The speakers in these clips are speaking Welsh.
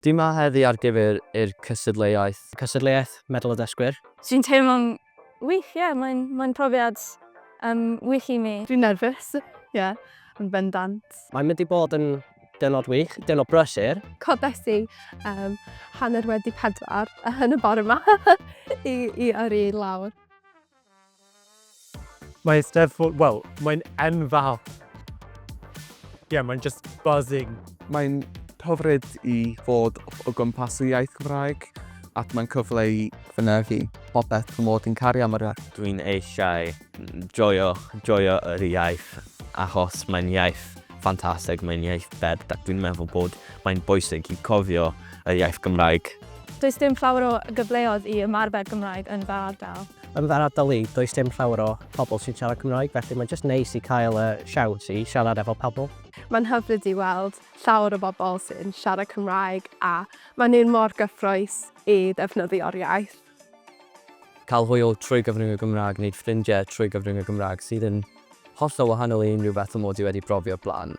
Dwi 'ma heddi ar gyfer yr cystadleuaeth. Cystadleuaeth Medal y Dysgwyr. Dwi'n teimlo'n wych, ie, mae'n mae'n profiad yym wych i mi. Dwi'n nerfus, ie, yn bendant. Mae'n mynd i bod yn diwrnod wych, diwrnod brysur. Codes i um, 4:30 yn y bore yma i, i yrru lawr. Mae Eisteddfod, wel, mae'n enfawr. Ie, yeah, mae'n just buzzing. Mae'n hyfryd i fod o gwmpas y iaith Gymraeg ac mae'n cyfle i fynegi popeth fy mod i'n caru am yr iaith. Dwi'n eisiau joio, joio yr iaith achos mae'n iaith ffantastig, mae'n iaith bed ac dwi'n meddwl bod mae'n bwysig i cofio yr iaith Gymraeg. Does dim llawer o gyfleoedd i ymarfer Gymraeg yn fy ardal. Yn fy ardal i, does dim llawer o pobl sy'n siarad Cymraeg, felly mae'n jyst neis i cael y siawns i siarad efo pobl. Mae'n hyfryd i weld llawer o bobl sy'n siarad Cymraeg a maen nhw'n mor gyffrous i ddefnyddio'r iaith. Cael hwyl trwy gyfrwng y Gymraeg, wneud ffrindiau trwy gyfrwng y Gymraeg, sydd yn hollol wahanol i unrhyw beth y mod i wedi brofi o'r blaen.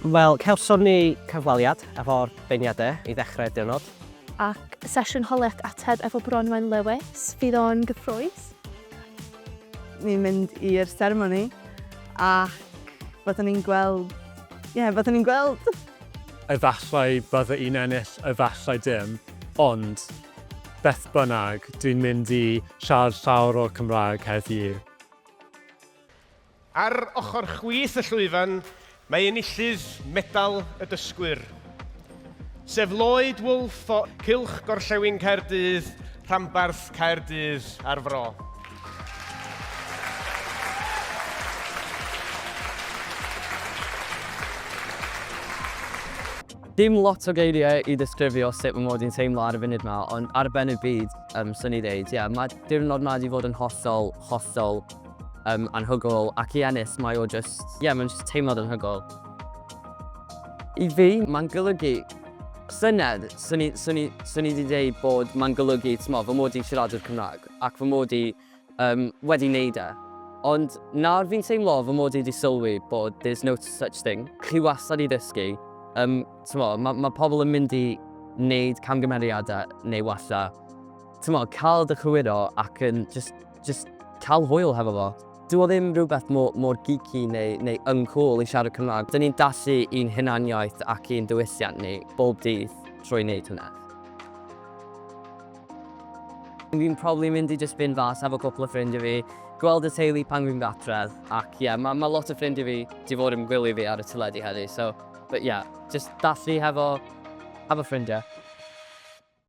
Wel, cawson ni cyfweliad efo'r beirniadau i ddechrau'r diwrnod. Ac sesiwn holi ac ateb efo Bronwen Lewis, fydd o'n gyffrous. Ni'n mynd i'r seremoni ac byddwn ni'n gweld... Ie, yeah, byddwn ni'n gweld! Efallai bydda i'n ennill, efallai dim, ond beth bynnag, dwi'n mynd i siarad llawer o'r Cymraeg heddiw. Ar ochr chwith y llwyfan mae enillydd Medal y Dysgwyr, sef Lloyd Wolfe o Cylch Gorllewin Caerdydd, Rhanbarth Caerdydd a'r Fro. Dim lot o geiriau i ddisgrifio sut fy mod i'n teimlo ar y funud 'ma, ond ar ben y byd, um, swn i ddeud, ie, yeah, mae diwrnod 'ma 'di fod yn hollol, hollol um, anhygoel, ac i ennill mae o just, ie, yeah, mae'n just teimlad anhygoel. I fi, mae'n golygu syniad, swn i, swn i, swn i wedi dweud bod mae'n golygu, t'mo, fy mod i'n siaradwr Cymraeg, ac fy mod i um, wedi wneud e. Ond nawr fi'n teimlo fy mod i wedi sylwi bod there's no such thing. Chi wastad i ddysgu. Um, t'mo, mae ma pobl yn mynd i wneud camgymeriadau neu walla. T'mo, cael dy chywiro ac yn just, just cael hwyl hefo fo. Dyw o ddim rhywbeth mor, mor geeky neu, neu uncool i siarad Cymraeg. Dyn ni'n dathlu i'n hunaniaeth ac i'n diwylliant ni bob dydd trwy wneud hwnna. Fi'n probably mynd i just fynd fas efo cwpl o ffrindiau fi, gweld y teulu pan fi'n gartref, ac ie, yeah, mae ma lot o ffrindiau fi di fod yn gwylio fi ar y teledu heddi, so, but yeah, just dathlu hefo, hefo ffrindiau.